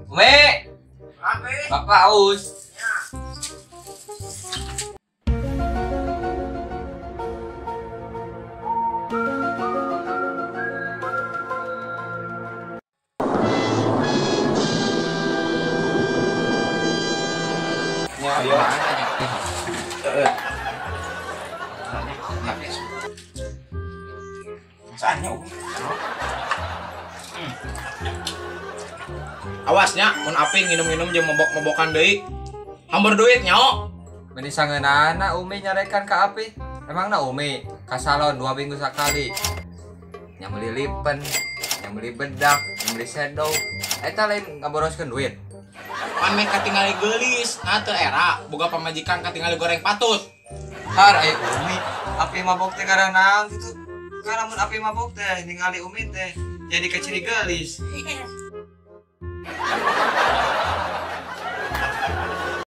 Umi. Bapak haus. Ya, ayo. Masanya Umi. Awasnya mun api nginum-nginum jeung mabok-mabokan deui. Hambur duit nyao. Meni sangeunana Umi nyarekan ka api. Emangna Umi ka salon 2 minggu sakali. Nya meuli lipen, nya meuli bedak, nya meuli shadow. Eta lain ngaboroskeun duit. Pan meh katingali geulis, nah teu era boga pamajikan katingali goreng patut. Har aya Umi, api mabok teh ngaranang kitu. Kan lamun api mabok teh ningali Umi teh jadi kaciri geulis.